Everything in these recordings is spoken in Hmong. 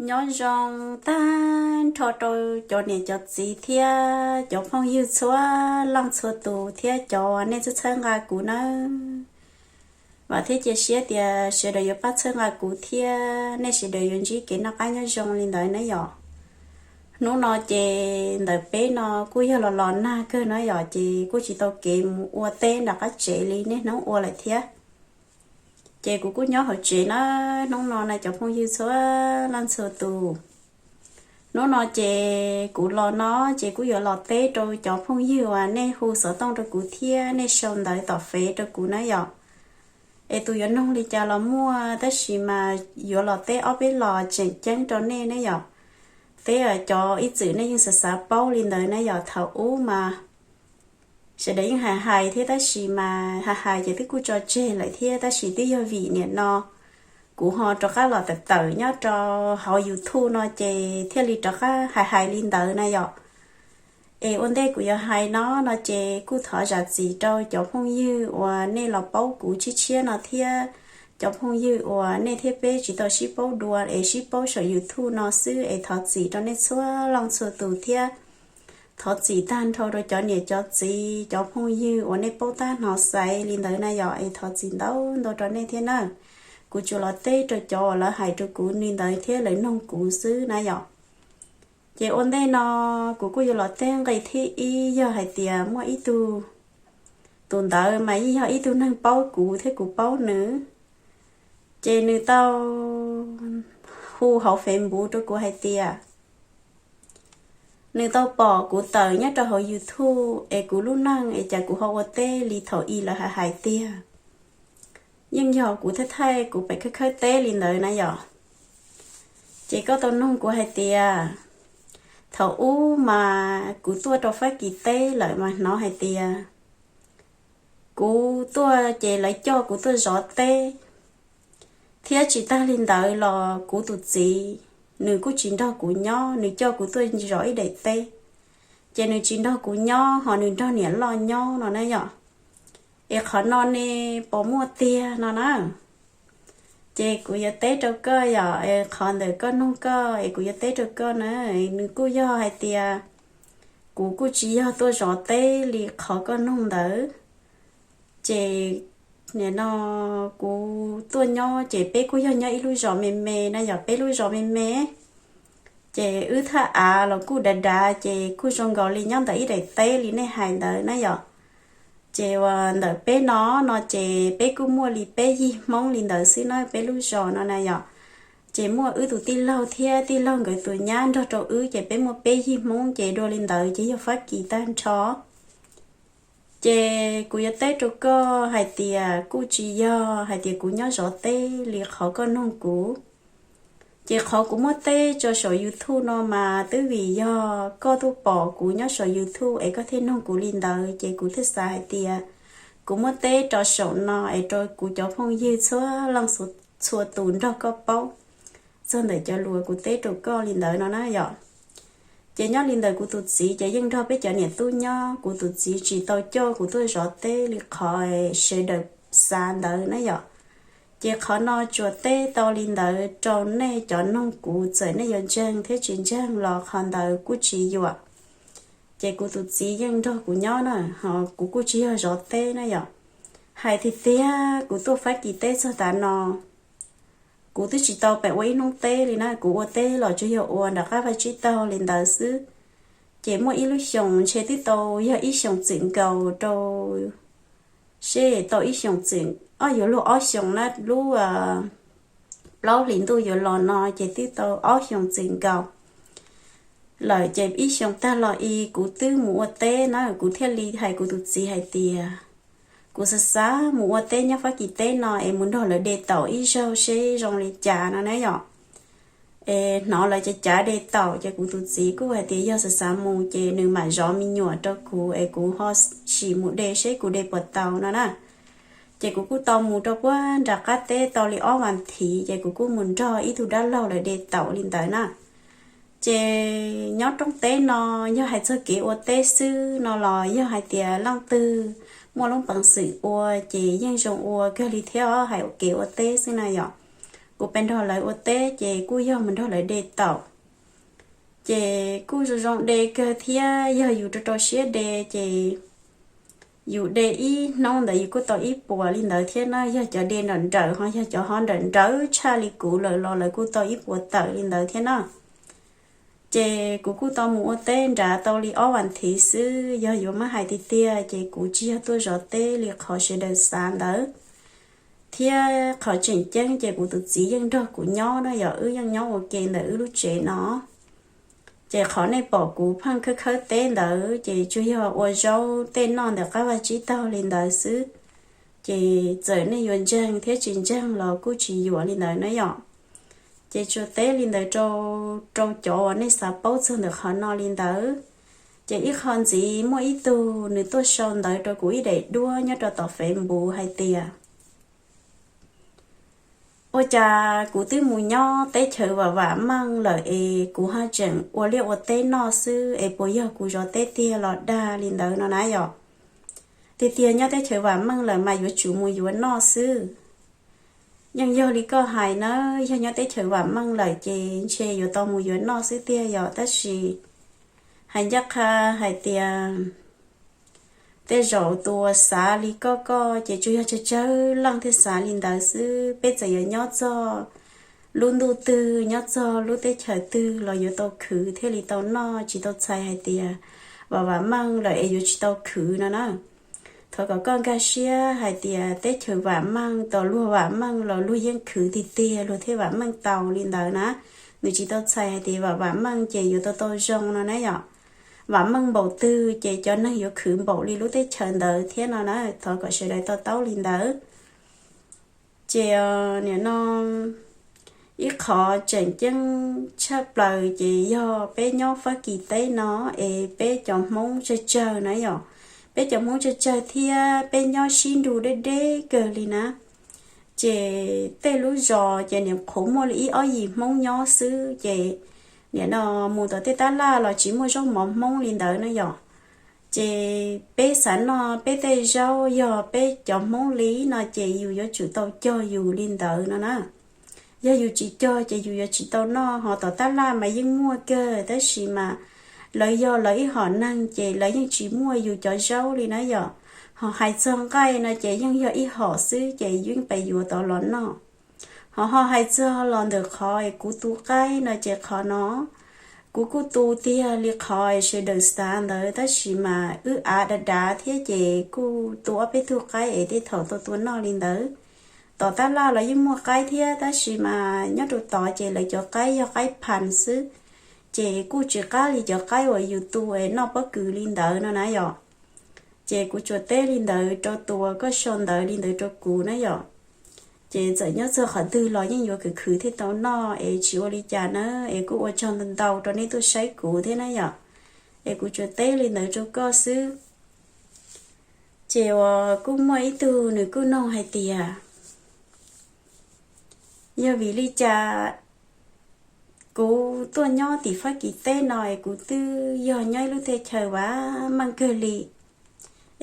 Nyob zoo tag nrho rau cov niam cov txiv thiab cov phooj ywg txhua leej txhua tus thiab cov uas nej txhawb txhawb nqa kuv nawb. Vam thiab cia siab tias sawv daws yuav pab txhawb nqa kuv thiab nej sawv daws yuav ntsib kev noj qab nyob zoo li ntawd na yom. Hnub no ces ntawm peb no kuj yog los los nag kawg na yom, ces kuj tsis tau kev mus ua teb nram qab tsev li nej hnub ua lawm thiab. Ces kuv kuj nyob hauv tsev na, hnub no na cov phooj ywg txhua leej txhua tus. Hnub no ces kuv los no ces kuj yuav los teb rau cov phooj ywg uas nej hu xov tooj rau kuv thiab nej sau ntawv tom fev rau kuv na yom. Es tus yuav noog li cas los muaj, tab sis mas yuav los teb ob peb los tseem ceeb rau nej ne yom. Teb cov ib txwm nej yeej xav xav paub li ntawd na yom, thaum ub mas sawv daws yeej hais hais thiab tab sis mas hais hais ces twb kuj tso tseg lawm thiab, tab sis twb yog vim niam no kuv ho rov qab los tawm tawm nyob rau hauv YouTube no ces thiaj li rov qab hais hais li ntawd na yom. Es ua ntej kuv yuav hais no no ces kuj thov zam txim rau cov phooj ywg uas nej los paub kuv tshiab tshiab no thiab cov phooj ywg uas nej thiab peb tsis tau sib paub dua es sib paub saum YouTube no xwb, es thov txim rau nej txhua leej txhua tus thiab. Thov txim tag nrho rau cov niam cov txiv cov phooj ywg uas nej paub tab hnov xaiv li ntawd na yom, es thov txim ntau ntau rau nej thiab na. Kuv tsuas los teb rau cov uas lawv hais rau kuv li ntawd thiab lawv noog kuv xwb na yom. Ces ua ntej no kuv kuj yuav los teb nqe thib ib, yog hais tias muaj ib tug, tus ntawd mas yeej yog ib tug neeg paub kuv thiab kuv paub nws. Ces nws tau hu hauv Facebook rau kuv hais tias nws tau pom kuv tawm nyob rau hauv YouTube es kuv lub neej es cas kuv ho ua teb li thaum ub lawv hais hais tiag. Yeej yog kuv thaij thaij kuv pem khawb khawb teb li ntawd na yom. Ces koj tau noog kuv hais tias thaum ub mas kuv tuaj rau Fab Kis teb lawm mas hnov hais tias kuv tuaj ces lawv coj kuv tuaj zov teb, thiab tsis tag li ntawd los kuv tus txiv nws kuj tsis nrog kuv nyob, nws coj kuv tuaj zov ib daim teb, ces nws tsis nrog kuv nyob ho nws nrog niam loj nyob no na yom. Es qhov no ne puas muaj tiag no na? Ces kuv yuav teb rau koj yom, es qhov ntawm koj noog koj es kuv yuav teb rau koj na, nws kuj yog hais tias kuv kuj tsis yog tuaj zov teb li qhov koj noog ntawd. Ces nim no kuv tuaj nyob ces peb kuj yog nyob ib lub zos me me na yom, peb lub zos me me ces wb thaj av los kuj dav dav ces kuj zoo nkaus li nyob ntawm ib daim teb li nej hais ntawd na yom. Ces uas ntawm peb no no ces peb kuj muaj li peb yig Hmoob li ntawd xwb na, peb lub zos no na yom. Ces muaj wb tus tij laug thiab tij laug nkawd tus nyab nrog rau wb ces peb muaj peb yig Hmoob ces dua li ntawd ces yog Fab Kis tag nrho. Ces kuv yuav teb rau koj hais tias kuj tsis yog hais tias kuv nyob zov teb li qhov koj noog kuv. Ces qhov kuv muab teb tso saum YouTube no mas twb vim yog koj tuaj pom kuv nyob saum YouTube es koj thiaj noog kuv li ntawd, ces kuv thiaj xav hais tias kuv muab teb rau saum no es rau kuv cov phooj ywg txhua leej txhua tus nrog koj paub txog ntawm cov lus kuv teb rau koj li ntawd no na yom. Ces nyob li ntawd kuv tus txiv ces yeej nrog peb cov niam tub nyob, kuv tus txiv tsis tau coj kuv tuaj zov teb li qhov sawv daws xav ntawd na yom. Ces qhov no tsuas teb tau li ntawd rau nej cov noog kuv, txawm nej yuav ntseeg thiab tsis ntseeg los qhov ntawd kuj tsis yuam. Ces kuv tus txiv yeej nrog kuv nyob na, ho kuv kuj tsis yog zov teb na yom. Hais tiag tiag kuv tuaj Fab Kis teb txog tav no, kuv twb tsis tau pem ua ib hnub teb li na, kuv ua teb los tsuas yog ua nram qab vaj tsib taug li ntawd xwb. Ces muaj ib lub xyoos ntshe twb tau yog ib xyoos txwm nkaus rau, seb tau ib xyoos txwm, o yuav luag ob xyoos na, lub plaub hlis ntuj yuav los no ces twb tau ob xyoos txwm nkaus lawm. Ces ib xyoos tag los i kuv twb mus ua teb na, kuv thiaj li hais kuv tus txiv hais tias kuv xav xav mus ua teb nyob Fab Kis teb no es mus nrog lawv de taum ib zaug seb zoo li cas no na yom. Es hnov lawv cav cav de taum ces kuv tus txiv kuj hais tias yog xav xav mus ces nws mam zov me nyuam rau kuv es kuv ho sim mus de seb kuv de puas tau no na. Ces kuv kuj tau mus rau puag nram qab teb tau li ob vas thiv ces kuv kuj mus nrog ib tug dab laug lawv de taum li ntawd na. Ces nyob rooj teb no, yog hais txog kev ua teb xwb no los yog hais tias leej twg muaj lub peev xwm ua ces yeej zoo ua kawg li thiab, hais kev ua teb xwb na yom. Kuv pes nrog lawv ua teb ces kuj yog mus nrog lawv de taum, ces kuj zoo zoo de kawg thiab. Yog yus rau rau siab de ces yus de ib hnub ntawd yus kuj tau ib puas li ntawd thiab na. Yog cov de nrawm nrawm ho yog cov ho nrawm nrawm tshaj li kuv lawm los lawv kuj tau ib puas tawm li ntawd thiab na. Ces kuv kuj tau mus ua teb nrad tau li ob vas thiv xwb. Yog yuav muab hais tiag tiag ces kuv tsis yog tuaj zov teb li qhov sawv daws xav ntawd, thiab qhov tseem ceeb ces kuv tus txiv yeej nrog kuv nyob na, yog wb yeej nyob ua ke ntawm wb lub tsev no. Ces qhov nej pom kuv pheej khawb khawb teb ntawd ces tsuas yog ua zaub tej noj ntawm qab vaj tsib taug li ntawd xwb. Ces txawm nej yuav ntseeg thiab tsis ntseeg los kuj tsis yuam li ntawd na yom. Ces tsuas teb li ntawd rau, rau cov uas nej xav paub txog ntawm qhov no li ntawd. Ces ib qho ntxiv muaj ib tug nws tuaj sau ntawv rau kuv ib daim duab nyob rau tom Facebook hais tias, ua cas kuv twb mus nyob teb chaws vam vam meej lawm es kuv ho tseem ua liaj ua teb noj xwb es puas yog kuv zov teb tiag los dag li ntawd no na yom. Tiag tiag nyob teb chaws vam meej lawm mas yuav tsum mus yuav noj xwb. Yeej yog li koj hais na, yog nyob teb chaws vam meej lawm ces ntshe yuav tau mus yuav noj xwb tiag yom, tab sis hais ncaj qha hais tias tej zaum tus uas xav li koj koj ces tsuas yog tsawg tsawg leej thiaj xav li ntawd xwb. Peb txawm yuav nyob txog lub ntuj twg nyob txog lub teb chaws twg los yuav tau khwv thiaj li tau noj, tsis tau txhais hais tias vam vam meej lawm es yuav tsis tau khwv no na. Thov kom koj nkag siab hais tias teb chaws vam meej, tos luag vam meej los luag yeej khwv tiag tiag luag thiaj vam meej tau li ntawd na. Nws tsis tau txhais hais tias vam vam meej ces yuav tau tau zoo no na yom. Vam meej npaum twg ces cov neeg yuav khwv npaum li lub teb chaws ntawd thiab no na. Thov kom sawv daws to taub li ntawd. Ces nim no ib qhov tseem ceeb tshaj plaws ces yog peb nyob Fab Kis teb no es peb cov Hmoob tsawg tsawg na yom. Peb cov Hmoob tsawg tsawg thiab peb nyob sib nrug deb deb kawg li na. Ces tej lub zos ces nim qhuav muaj li ib ob yim Hmoob nyob xwb, ces nim no mus tom tej tab laj los tsis muaj zaub mov Hmoob li ntawd na yom. Ces peb xav noj peb tej zaub yog peb cov Hmoob li no ces yus yuav tsum tau cog yus li ntawd no na. Yog yus tsis cog ces yus yuav tsis tau noj. Ho tom tab laj mas yeej muaj kawg tab sis mas lawv yog lawv ib hom neeg ces lawv yeej tsis muaj yus cov zaub li na yom. Ho hais txog nqaij no ces yeej yog ib hom xwb ces yeej pes yuav tau los noj. Ho ho hais txog los ntawm qhov es kuv tu qaib no ces qhov no kuv kuj tu tiag li qhov es sawv daws xav ntawd tab sis mas wb av dav dav thiab ces kuj tu ob peb tug qaib es tej thaum tau tua noj li ntawd. Tom tab laj los yeej muaj qaib thiab tab sis mas nyob rau tod ces lawv cov qaib yog qaib phas xwb, ces kuj tsis qab li cov qaib uas yus tu es noj pob kws li ntawd no na yom. Ces kuv tsuas teb li ntawd rau tus uas koj sau ntawv li ntawd rau kuv na yom. Ces txawm nyob txog qhov twg los yeej yuav khwv khwv thiaj tau noj es tsis ua li cas na. Es kuj ua tsaug ntau ntau rau nej tuaj saib kuv thiab na yom. Es kuv tsuas teb li ntawd rau koj xwb. Ces uas kuj muaj ib tug nws kuj nug hais tias, yog vim li cas kuv tuaj nyob tim Fab Kis teb no es kuv twb yog nyob ib lub teb chaws vam meej kawg li,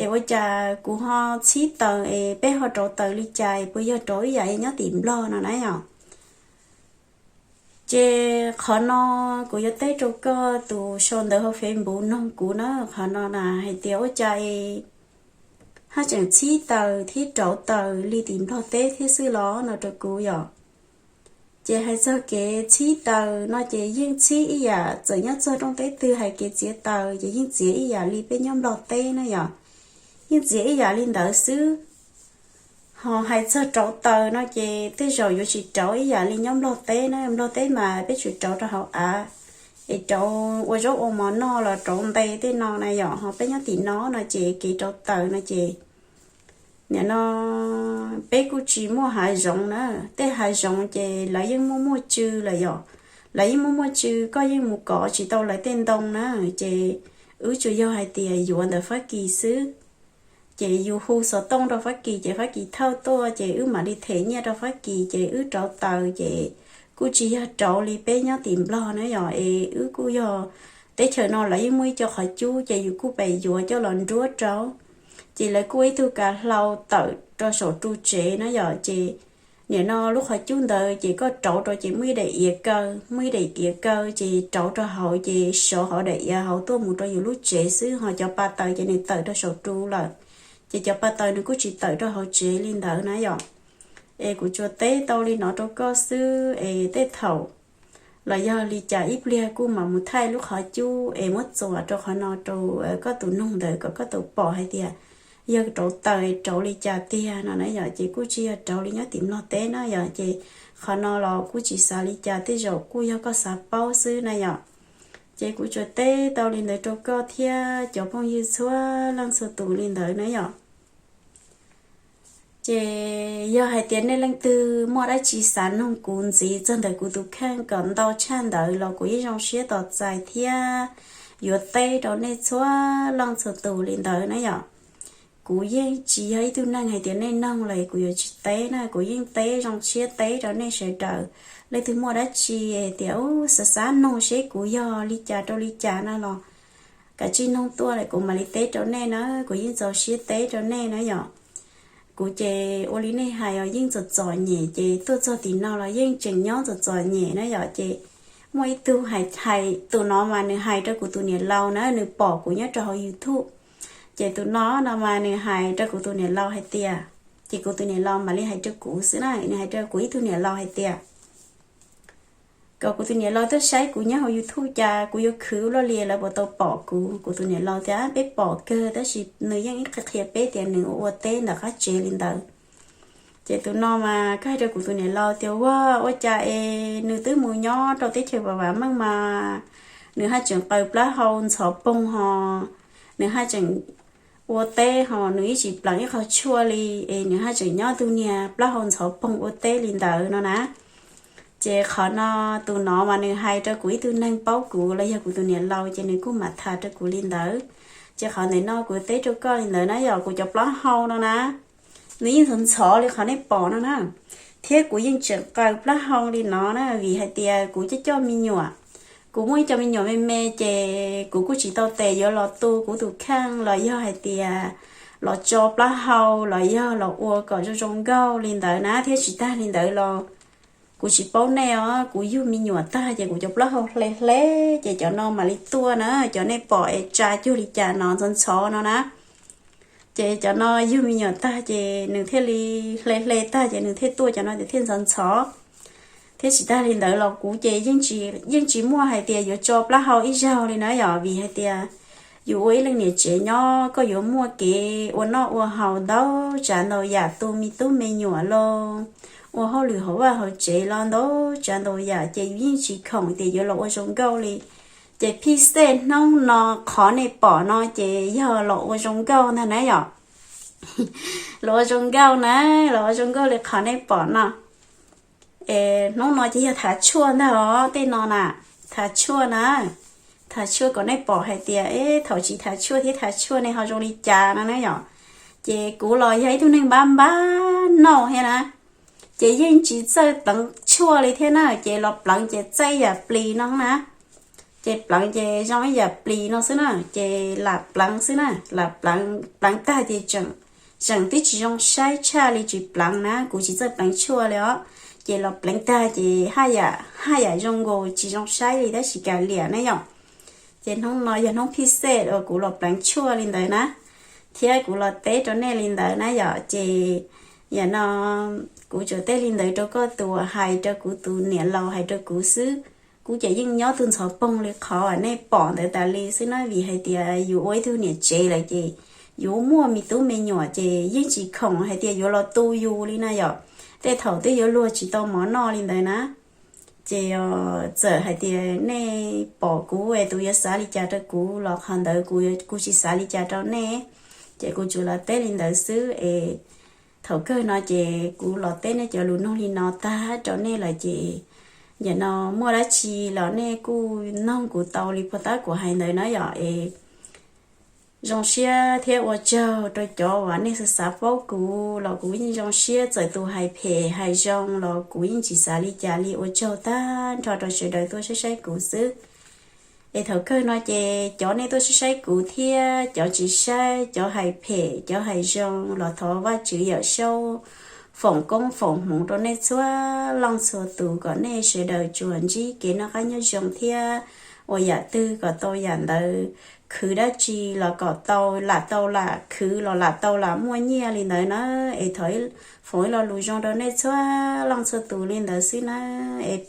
es ua cas kuv ho txhib taws es peb ho rauv taws li cas es puas yog rauv ib yam nyob tim Nplog no na yom? Ces qhov no kuv yuav teb rau koj tus sau ntawv hauv Facebook nug kuv na, qhov no na hais tias ua cas es haj tseem txhib taws thiab rauv taws li tim Nplog teb thiab xwb los no rau kuv yom. Ces hais txog kev txhib taws no ces yeej txhib ib yam, txawm nyob txog rooj teb twg hais kev txiav taws ces yeej txiav ib yam li peb nyob Nplog teb na yom. Yeej txiav ib yam li ntawd xwb. Ho hais txog rauv taws no ces tej zaum yuav tsis rauv ib yam li nyob Nplog teb na. Nplog teb mas peb tsuas rauv rau hauv av, es rauv ua zaub ua mov noj los rauv nte tej no na yom. Ho peb nyob tim no no ces kev rauv taws no ces nim no peb kuj tsis muaj hav zoov na. Tej hav zoov ces lawv yeej muaj muaj tsw lawm yom. Lawv yeej muaj muaj tsw, koj yeej mus kov tsis tau lawv tej ntoo na. Ces wb tsuas yog hais tias yuav ntawm Fab Kis xwb. Ces yus hu xov tooj rau Fab Kis ces Fab Kis thauj tuaj ces wb mam li them nyiaj rau Fab Kis ces wb rauv taws ces kuj tsis yog rauv li peb nyob tim Nplog na yom. Es wb kuj yog teb chaws no lawv yeej muaj ib co qhov cub ces yus kuj pem yuav coj los nruab rau. Ces lawv kuj ua ib tug kav hlau tawm rau saum ru tsev na yom. Ces Nim no lub qhov cub ntawd ces koj rauv rau ces muaj ib daim iav kaw, muaj ib daim iav kaw ces rauv rau hauv ces sov hauv daim iav hauv tuaj mus rau yus lub tsev xwb, ho cov pa taws ces nws tawm rau saum ru lawm, ces cov pa taws nws kuj tsis tawm rau hauv tsev li ntawd na yom. Es kuv tsuas teb tau li no rau koj xwb es tej thaum los yog li cas ib pliag kuj mam mus thaij lub qhov cub es muab txuas rau qhov no rau koj tus noog ntawd kom koj tau pom hais tias yog rauv taws rauv li cas tiag no na yom, ces kuj tsis yog rauv li nyob tim Nplog teb na yom, ces qhov no los kuj tsis xav li cas, tej zaum kuj yog koj xav paub xwb na yom. Ces kuv tsuas teb tau li ntawd rau koj thiab cov phooj ywg txhua leej txhua tus li ntawd na yom. Ces yog hais tias nej leej twg muaj dab tsi xav noog kuv ntxiv txog ntawm kuv tus kheej kom ntau tshaj ntawd los kuv yeej zoo siab tos txais thiab yuav teb rau nej txhua leej txhua tus li ntawd na yom. Kuv yeej tsis yog ib tug neeg hais tias nej noog los kuv yuav tsis teb na, kuv yeej teb zoo siab teb rau nej sawv daws. Leej twg muaj dab tsi hais tias u xav xav noog seb kuv yog li cas rau li cas no los kav tsij noog tuaj lawm kuv mam li teb rau nej na, kuv yeej txaus siab teb rau nej na yom. Kuv ces ua li nej hais os, yeej txom txom nyem ces tuaj txog tim no los yeej tseem nyob txom txom nyem na yom. Ces muaj ib tug hais, tus no mas nws hais rau kuv tus niam laus na, nws pom kuv nyob rau hauv YouTube. Ces tus no no mas nws hais rau kuv tus niam laus hais tias, ces kuv tus niam laus mam li hais rau kuv xwb na, nws hais rau kuv ib tug niam laus hais tias kom kuv tus niam laus tuaj saib kuv nyob hauv YouTube cas kuv yuav khwv luaj li lawv puas tau pom kuv. Kuv tus niam laus tias peb pom kawg tab sis nws yeej ib qhia qhia peb tias nws ua teb ntawm qab tsev li ntawd. Ces tus no mas kuj hais rau kuv tus niam laus tias ua, ua cas es nws twb mus nyob rau teb chaws vam vam meej mas nws haj tseem qaws plaub hau ntxhov poog ho, nws haj tseem ua teb ho nws ib tsis pleev ib qho tshuaj li, es nws haj tseem nyob tus niag plaub hau ntxhov poog ua teb li ntawd no na. Ces qhov no tus no mas nws hais rau kuv ib tug neeg paub kuv los yog kuv tus niam laus ces nws kuj mam tham rau kuv li ntawd. Ces qhov ntawm no kuv teb rau koj li ntawd na yom, kuv cov plaub hau no na nws yeej ntxhov ntxhov li qhov nej pom no na, thiab kuv yeej tseem qaws plaub hau li no na vim hais tias kuv coj coj me nyuam. Kuv muaj ib co me nyuam me me ces kuv kuj tsis tau tes yuav los tu kuv tus kheej los yog hais tias los tso plaub hau los yog los ua kom zoo zoo nkauj li ntawd na, thiab tsis tag li ntawd los kuv tsis paub nej os, kuv yug me nyuam tag ces kuv cov plaub hau hle hle ces cov no mam li tuaj na, cov nej pom es tsa cuag li cas no ntxhov ntxhov no na. Ces cov no yug me nyuam tag ces nws thiaj li hle hle tag ces nws thiaj tuaj, cov no ces thiaj ntxhov ntxhov. Thiab tsis tag li ntawd los kuv ces yeej tsis muaj hais tias yuav tso plaub hau ib zaug li na yom, vim hais tias yus ua ib leej niam tsev nyob koj yuav muaj kev ua noj ua haus ntau tsav ntau yam, tu me tub me nyuam los ua hauj lwm hauv vaj hauv tsev los ntau tsav ntau yam ces yus yeej tsis khoom tias yuav los ua zoo nkauj li. Ces phij xej hnub no qhov nej pom no ces yog los ua zoo nkauj ntag na yom. Los ua zoo nkauj na, los ua zoo nkauj li qhov nej pom no. Es hnub no ces yog thav tshuaj ntag os, tej no na, thav tshuaj na, thav tshuaj kom nej pom hais tias es thaum tsis thav tshuaj thiab thav tshuaj ne ho zoo li cas no na yom. Ces kuv los yog ib tug neeg npab npab noj thiab na, ces yeej tsis txawj pleev tshuaj li thiab na, ces los pleev ces txaij ib yam plis no na. Ces pleev ces zoo ib yam plis no xwb na, ces lam pleev xwb na, lam pleev, pleev tag ces tseem, tseem twb tsis zoo saib tshaj li tsis pleev na, kuv tsis txawj pleev tshuaj li os. Ces los pleev tag ces haj yam, haj yam zoo nkaus tsis zoo saib li tab sis kav liam na yom. Ces hnub no yog hnub phij xej uas kuv los pleev tshuaj li ntawd na, thiab kuv los teb rau nej li ntawd na yom. Ces yam no kuv tsuas teb li ntawd rau koj tus uas hais rau kuv tus niam laus hais rau kuv xwb. Kuv ces yeej nyob tus ntxhov poog li qhov uas nej pom ntawd tas li xwb na, vim hais tias yus ua ib tug niam tsev lawm ces yus muaj me tub me nyuam ces yeej tsis khoom hais tias yuav los tu yus li na yom. Tej thaum twb yuav luag tsis tau mov noj li ntawd na. Ces txawm hais tias nej pom kuv es tus yuav xav li cas rau kuv los qhov ntawd kuv, kuv tsis xav li cas rau nej. Ces kuv tsuas los teb li ntawd xwb es thaum kawg no ces kuv los teb nej cov lus nug li no tag rau nej lawm ces yam no muaj dab tsi los nej kuj noog kuv tau li puag ta kuv hais ntawd na yom. Es zoo siab thiab ua tsaug rau cov uas nej xav xav paub kuv los kuv yeej zoo siab, txawm tus hais phem hais zoo los kuv yeej tsis xav li cas li, ua tsaug tag nrho rau sawv daws tuaj saib saib kuv xwb. Es thaum kawg no ces cov nej tuaj saib saib kuv thiab cov tsis saib, cov hais phem cov hais zoo los thov Vajtswv Yawm Saub foom koob foom hmoov rau nej txhua leej txhua tus kom nej sawv daws tsuas ntsib kev noj qab nyob zoo thiab ua yam twg kom tau yam ntawd, khwv dab tsi los kom tau, lam tau lam khwv los lam tau lam muaj nyiaj li ntawd na. Es thov foom ib lo lus zoo rau nej txhua leej txhua tus li ntawd xwb na. Es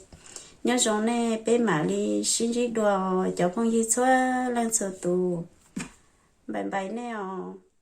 nyob zoo nej, peb mam li sib ntsib dua cov phooj ywg txhua leej txhua tus. Npais npais nej os.